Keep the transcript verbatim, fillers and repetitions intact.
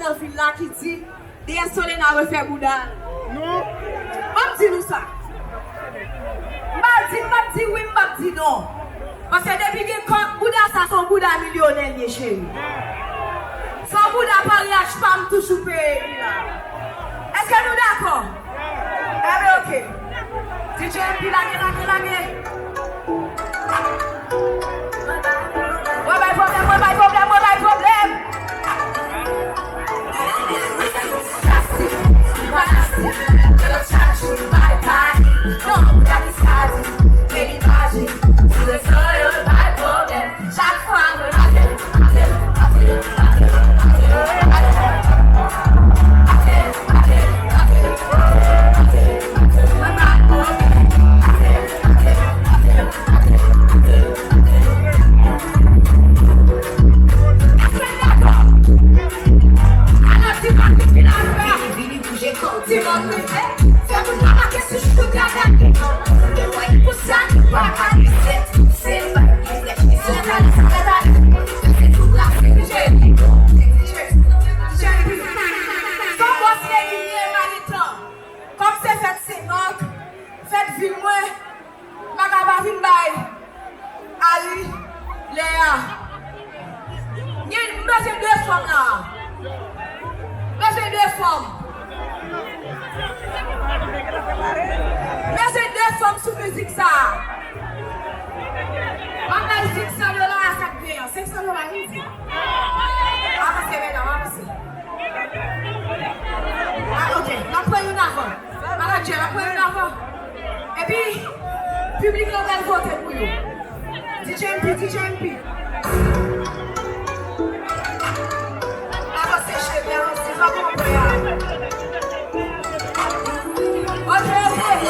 Anfil la ki di, Déesse Solena refè bouda l. Non. Ban m di nou sa. M pa di, m p ap di wi, m p ap di non. Paske depi gen kòb, bouda sa se yon bouda milyonè l ye, cheri. Se yon bouda paryaj pa m toujou peye li la. Èske nou dakò? Enben, oke. D J M P, lage, lage, lage. Mwen bay pwoblèm, mwen bay pwoblèm, mwen bay pwoblèm. Kòm se fèt Senmak, fèt vil mwen, m pa ka pa vin bay Ari lè a. Gen, m bezwen de fanm la. M bezwen de fanm. M bezwen de fanm sou mizik sa a. M ap bay senk san dola a sa k gen an. Senk san dola, wi, di. Avanse, medam, avanse. Ah, ok. N ap pran youn avan. Manadjè, n ap pran youn avan. Epi, piblik la pral vote pou yo. D J M P, D J M P. Avanse, cheri, avanse. Sa w konprann a? Ok, ok.